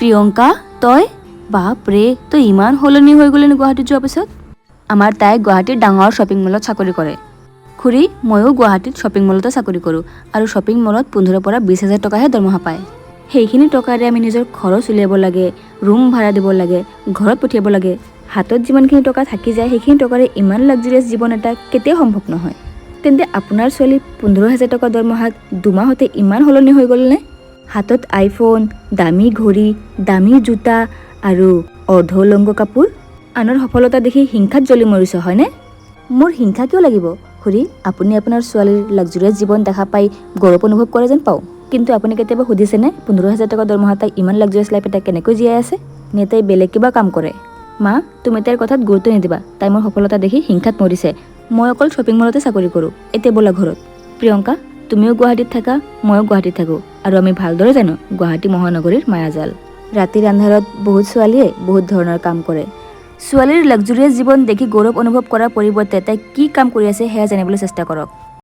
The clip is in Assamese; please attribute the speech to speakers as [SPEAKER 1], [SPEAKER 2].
[SPEAKER 1] প্ৰিয়ংকা, তই? বাপৰে, তই ইমান সলনি হৈ গ'লি নে গুৱাহাটীত যোৱাৰ পিছত? আমাৰ তাই গুৱাহাটীৰ ডাঙৰ শ্বপিং মলত চাকৰি কৰে। খুৰী, ময়ো গুৱাহাটীত শ্বপিং মলতে চাকৰি কৰোঁ আৰু শ্বপিং মলত 15ৰ পৰা 20 হাজাৰ টকাহে দৰমহা পায়। সেইখিনি টকাৰে আমি নিজৰ খৰচ উলিয়াব লাগে, ৰুম ভাড়া দিব লাগে, ঘৰত পঠিয়াব লাগে। হাতত যিমানখিনি টকা থাকি যায়, সেইখিনি টকাৰে ইমান লাক্সাৰিয়াছ জীৱন এটা কেতিয়াও সম্ভৱ নহয়। তেন্তে আপোনাৰ ছোৱালী 15 হাজাৰ টকা দৰমহাত 2 মাহতে ইমান সলনি হৈ গ'লনে? হাতত আইফোন, দামী ঘড়ী, দামী জোতা আৰু অৰ্ধ উলংগ কাপোৰ। আনৰ সফলতা দেখি হিংসাত জ্বলি মৰিছ, হয়নে? মোৰ হিংসা কিয় লাগিব খুৰী? আপুনি আপোনাৰ ছোৱালীৰ লাক্সাৰিয়াছ জীৱন দেখা পাই গৌৰৱ অনুভৱ কৰে যেন পাওঁ। কিন্তু আপুনি কেতিয়াবা সুধিছেনে, 15 হাজাৰ টকা দৰমহা তাই ইমান লাক্সাৰিয়াছ লাইফ এটা কেনেকৈ জীয়াই আছে? নে তাই বেলেগ কিবা কাম কৰে? মা, তুমি তাইৰ কথাত গুৰুত্ব নিদিবা। তাই মোৰ সফলতা দেখি হিংসাত মৰিছে। মই অকল শ্বপিং মলতে চাকৰি কৰোঁ। এতিয়া ব'লা ঘৰত। প্ৰিয়ংকা, তুমিও গুৱাহাটীত থাকা, ময়ো গুৱাহাটীত থাকোঁ আৰু আমি ভালদৰে জানো গুৱাহাটী মহানগৰীৰ মায়াজাল। ৰাতিৰ আন্ধাৰত বহুত ছোৱালীয়ে বহুত ধৰণৰ কাম কৰে। ছোৱালীৰ লাক্সাৰিয়াছ জীৱন দেখি গৌৰৱ অনুভৱ কৰাৰ পৰিৱৰ্তে তাই কি কাম কৰি আছে, সেয়া জানিবলৈ চেষ্টা কৰক।